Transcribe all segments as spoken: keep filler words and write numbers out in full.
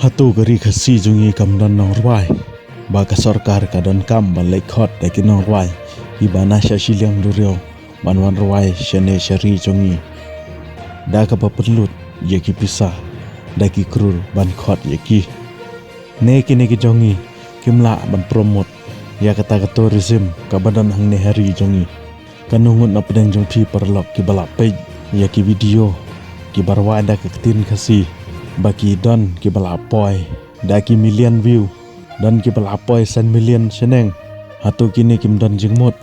Hato ka ri Khasi jong ngi kam don nongrwai? Ba ka sorkar ka donkam ban leit khot da ki nongrwai kiba na sha shiliang duriaw ban wan rwai shane sha ri jong ngi da kaba pynlut ïa ki pisa da ki krur ban khot ïa ki. Ne kine ki jong ngi kim lah ban promote ïa kata ka tourism kaba don hangne ha ri jong ngi. Kano ngut na pdeng jong phi paralok kiba la peit ïa ki video kiba rwai da ka ktien Khasi ba ki don kiba la poi da ki million view, don kiba la poi san million shaneng? Hato kine kim don jingmut?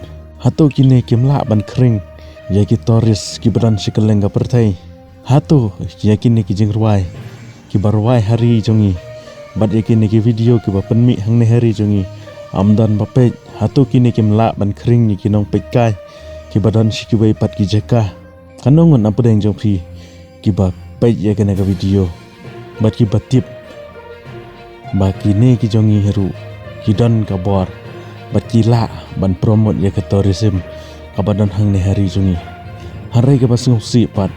Hato kine kim lah ban khring ïa ki tourist kiba don shi kylleng ka pyrthei? Hato ïa kine ki jingrwai kiba rwai ha ri jong ngi bad ïa kine ki video kiba pynmih hangne ha ri jong ngi, ym don ba peit? Hato kine kim lah ban khring ïa ki nongpeitkai kiba don shi kiwei pat ki jaka? Kano ngut na pdeng jong phi kiba peit ïa kane ka video bad kiba tip ba kine ki jong ngi ruh ki don ka bor bad ki lah ban promote ïa ka tourism kaba don hangne ha ri jong ngi? Hynrei kaba sngewsih pat,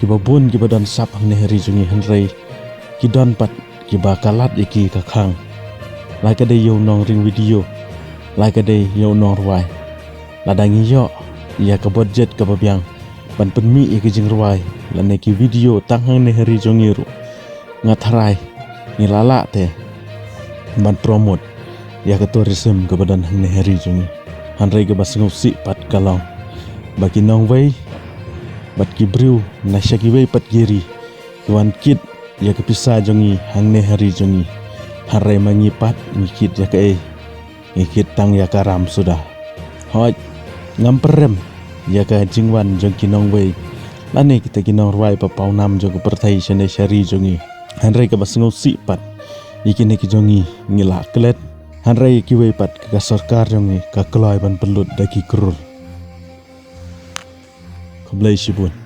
kiba bun kiba don sap hangne ha ri jong ngi, hynrei ki don pat kiba ka lad ïa ki ka khang, la ka dei ïa u nongring video, la ka dei ïa u nongrwai. Lada ngi ïoh ïa ka budget kaba biang ban pynmih ïa ki jingrwai lane ki video tang hangne ha ri jong ngi ruh, nga tharai ngi la lah te ban promote ïa ka tourism kaba don hangne ha ri jong ngi. Hynrei kaba sngewsih pat ka long ba ki nongwei bad ki briew na sha kiwei pat ki ri ki wan kit ïa ka pisa jong ngi hangne ha ri jong ngi. Hynrei ma ngi pat ngi kit ïa kaei? Ngi kit tang ïa ka ram suda. Hooid, ngam pyrem ïa ka jingwan jong ki nongwei lane kita ki nongrwai ba pawnam jong ka pyrthei shane sha ri jong ngi. Hynrei kaba sngewsih pat, ïa kine ki jong ngi ngi la klet, hynrei ïa kiwei pat ka sorkar jong ngi ka kloi ban pynlut da ki krur. Khublei shibun.